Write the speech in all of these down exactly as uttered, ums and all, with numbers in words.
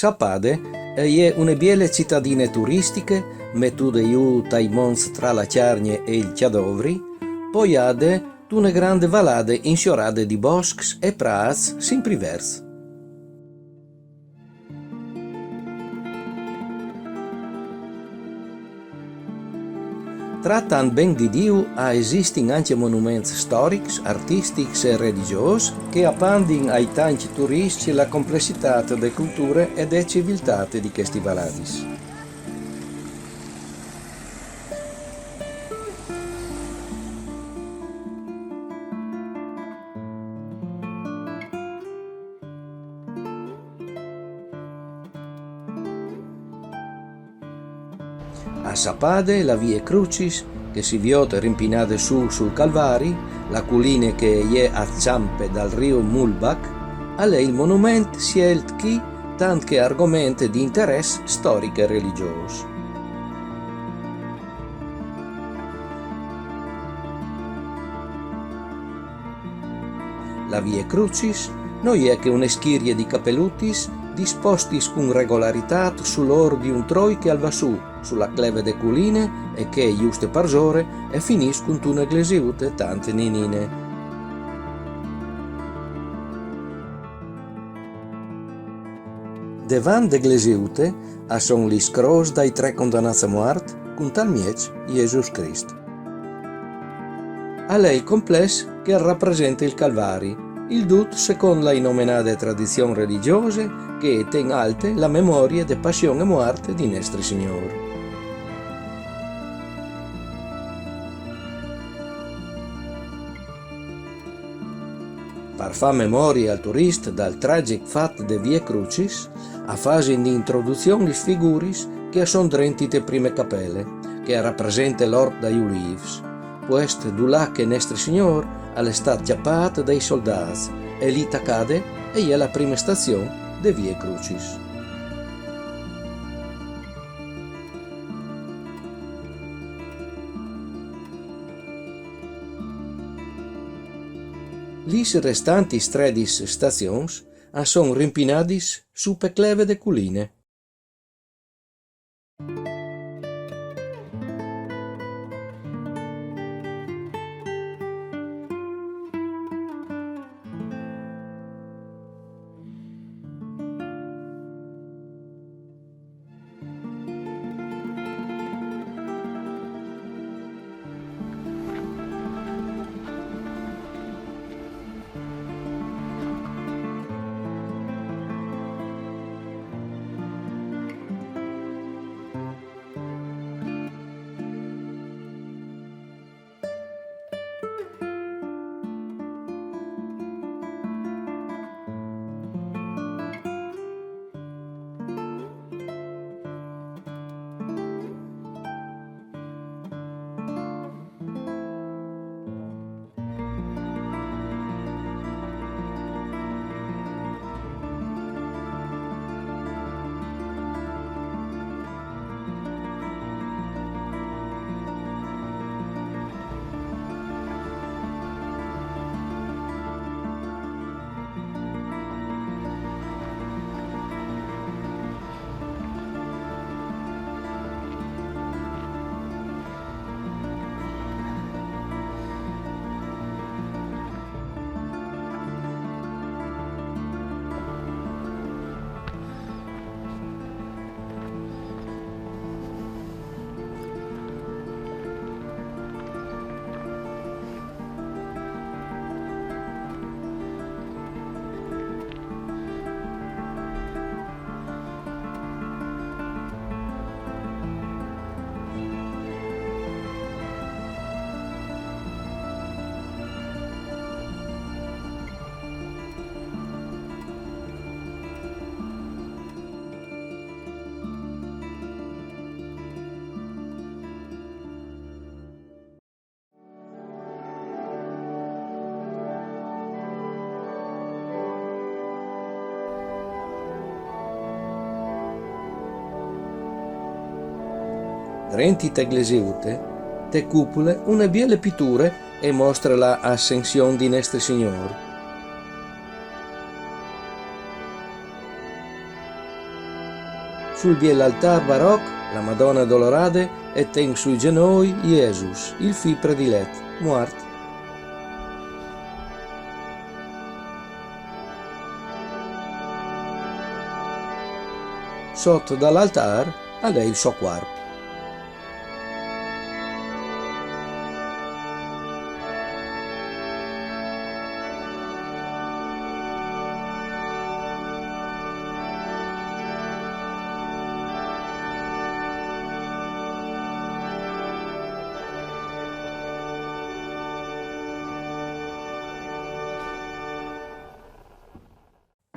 Sapade e je une biele citadine turistiche, metude jù tai monts tra la Cjargne e il Cjadovri, poiade tu une grande valade insiorade di boscs e prâts simpri verts. Tra tant ben di Diu a esistin ancje monuments storics, artistics e religjôs che a pandin ai tancj turiscj la complessitât de culture e de civiltât di chestis valadis. A Sapade la Vie Crucis, che si viôt rimpinade sù sul Calvari, la culine che e je a çampe dal riu Mulbach, al è il monument sielt chi tant che argoment di interès storic e religjôs. La Vie Crucis no je che une schirie di capelutis dispostis cun regolaritât sul ôr di un troi che al va sù, su la cleve de culine e che, juste parsore, e finìs cuntune glesiute tant ninine. Devant de glesiute a son lis crôs dai trê condanâts a muart, cun tal mieç Jesus Crist. Al è il complès che al rapresente il Calvari, il dut secont la inomenade tradizion religjose che e ten alte la memorie de passion e muart di Nestri Signôr. Par fâ memorie al turist dal tragjec fat de Vie Crucis, a fasin introduzion lis figuris che a son drenti te prime capele, che a rapresente l'Ort dai Ulîfs, puest dulà che Nestri Signôr al è stât cjapât dai soldâts, e li tacade e je la prime stazion de Vie Crucis. Lis restantis tredis stazions a son rimpinadis su pe cleve de culine. Drenti te glesiute, te cupule, une biele piture e mostre la Ascension di Nestri Signôr. Sul biel altar baroc, la Madona Dolorade e ten sui genoi Jesus, il fi predilet, muart. Sot dal altar al è il so cuarp.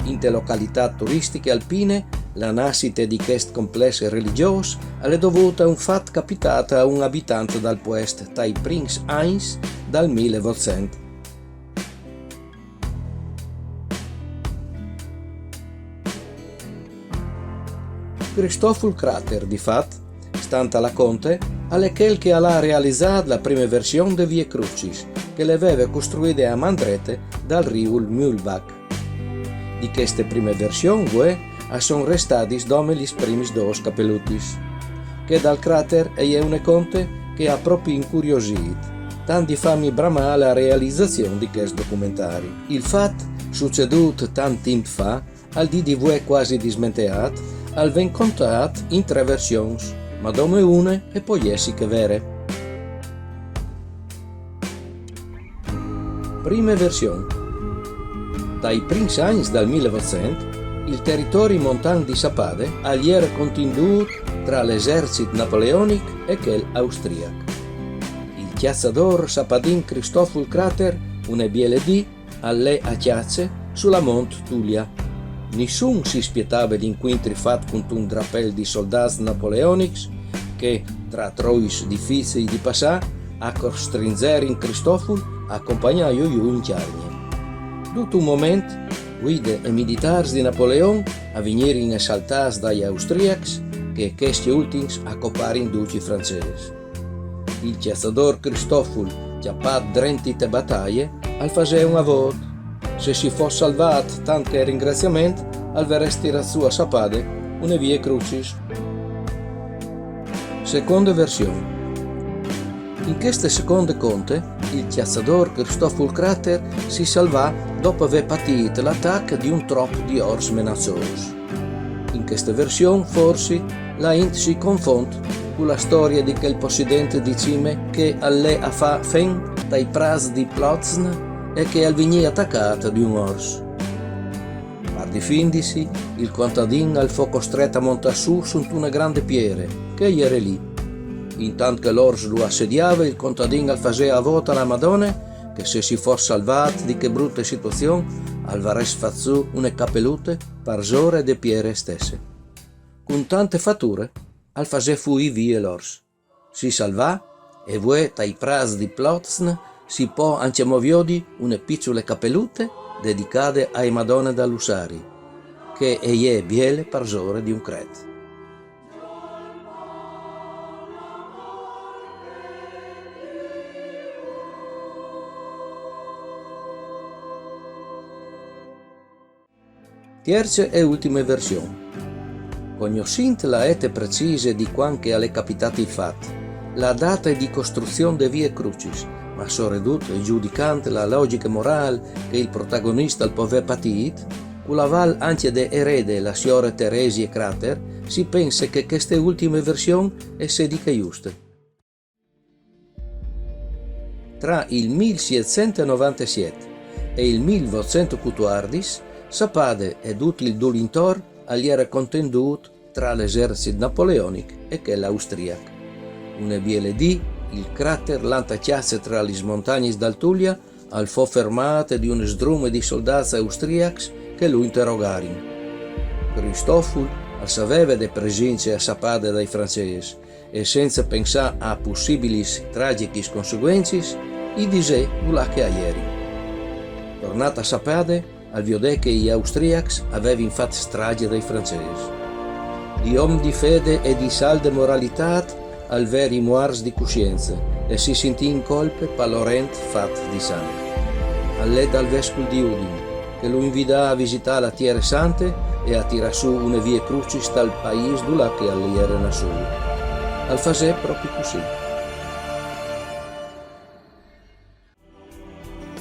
Inte localitât turistiche alpine, la nassite di chest complès religjôs al è dovût a un fat capitât a un abitant dal puest tai prins agns dal mil e votcent. Cristoful Crater, di fat, stant a la conte, al è chel che al à realizât la prime version de Vie Crucis, che le veve costruide a man drete dal riul Mühlbach. Di cheste prime version, vuê, a son restadis dome lis primis dôs capelutis. Chê dal crater e je une conte che e à propit incuriosît, tant di fâmi bramâ la realizazion di chest documentari. Il fat, sucedût tant timp fa, al dì di vuê cuasi dismenteât, al ven contât in trê versions, ma dome une e pol jessi chê vere. Prime version. Tai prins agns dal mil e votcent, il teritori montan di Sapade al jere contindût tra l'esercit napoleonic e chel austriac. Il cjaçadôr sapadin Cristoful Crater, une biele dì, al lè a cjace su la mont Tulia. Nissun si spietave l'incuintri fat cuntun drapel di soldâts napoleonics che, tra trois dificii di passâ, a costrinzerin Cristoful a compagnâju jù in Cjargne. Dut un moment, vuide e militârs di Napoleon a vignirin esaltâts dai austriacs che chescj ultins a coparin ducj i francês. Il cjaçadôr Cristoful, cjapât drenti te bataie, al fasè un avôt. Se si fos salvât tant che ringraziament, al varès tirât sù a Sapade une Vie Crucis. Seconde version. In cheste seconde conte, il cjaçadôr Cristoful Crater si salvà dopo vê patît l'atac di un trop di ors menaçôs. In cheste version, forsi, la int si confont cu la storie di chel possident di cime che al lè a fâ fen tai prâts di Plozn e che al vignì atacât di un ors. Par difindisi, il contadin al fo costret a montâ sù suntune grande piere, che e jere li. Intant che l'ors lu assediave, il contadin al fasè avôt a la Madone che se si fos salvât di chê brute situazion, al varès fat sù une capelute parsore de piere stesse. Cun tante fature, al fasè fuî vie l'ors. Si salvà, e vuê tai prâts di Plozn si pò ancjemò viodi une piçule capelute dedicade ae Madone dal Lussari, che e je biele parsore di un cret. Tierce e ultime version. Cognossint la ete precise di cuant che al è capitât il fat, la date di costruzion de Vie Crucis, ma soredut judicant la logjiche morâl che il protagonist al pò vê patît, cu l'aval ancje de erede, la siore Teresie Crater, si pense che cheste ultime version e sedi chê juste. Tra il mil sietcent e novantesiet e il mil votcent e cutuardis, Sapade e dut il dulintor al jere contindût tra l'esercit napoleonic e chel austriac. Une biele dì, il crater lant a cjace tra lis montagnis dal Tulia al fo fermât di une sdrume di soldâts austriacs che lu interogarin. Cristoful al saveve de presince a Sapade dai francês, e cence pensâ a pussibilis tragjichis conseguencis, i disè dulà che a jerin. Tornât a Sapade, al viodè che i austriacs a vevin fat stragje dai francês. Di om di fede e di salde moralitât al vè rimuars di cussience e si sintì in colpe pal orent fat di sanc. Al lè dal vescul di Udin, che lu invidà a visitâ la Tiere Sante e a tirâ sù une vie crucis tal paîs dulà che al jere nassût. Al fasè propit cussì.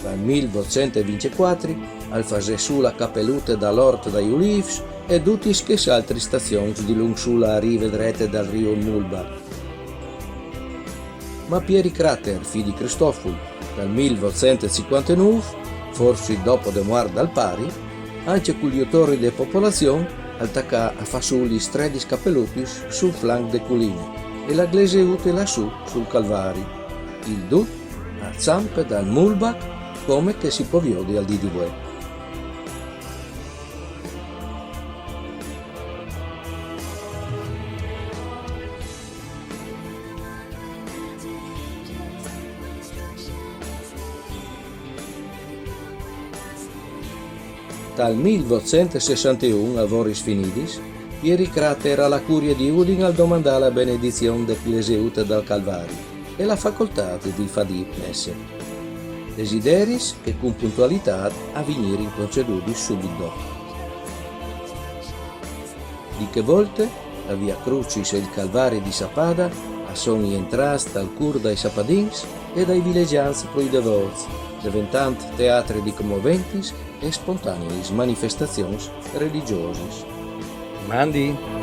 Dal mil votcent e vincjecuatri al fasè sù la capelute dal Ort dai Ulîfs e dutis chês altris stazions dilunc sù la rive drete dal riu Mulbach. Ma Pieri Crater, fi di Cristoful, dal mil votcent e cincuantenûf, forsit dopo de muart dal pari, ancje cul jutori de popolazion, al tacà a fâ sù lis tredis capelutis sul flanc de culine e la gleseute lassù sul Calvari. Il dut a çampe dal Mulbach, come che si pò viodi al dì di vuê. Dal mil votcent e sessanteun, a voris finidis, Pieri Crater a la curie di Udin al domandà la benedizion de gleseute dal Calvari e la facoltât di fâ dî messe. Desideris che cun puntualitât a vignirin concedudis subit dopo. Di chê volte, la Via Crucis e il Calvari di Sapada a son jentrâts tal cûr dai sapadins e dai vilegjans plui devôts, deventant teatri di comoventis e spontaneis manifestazions religjosis. Mandi!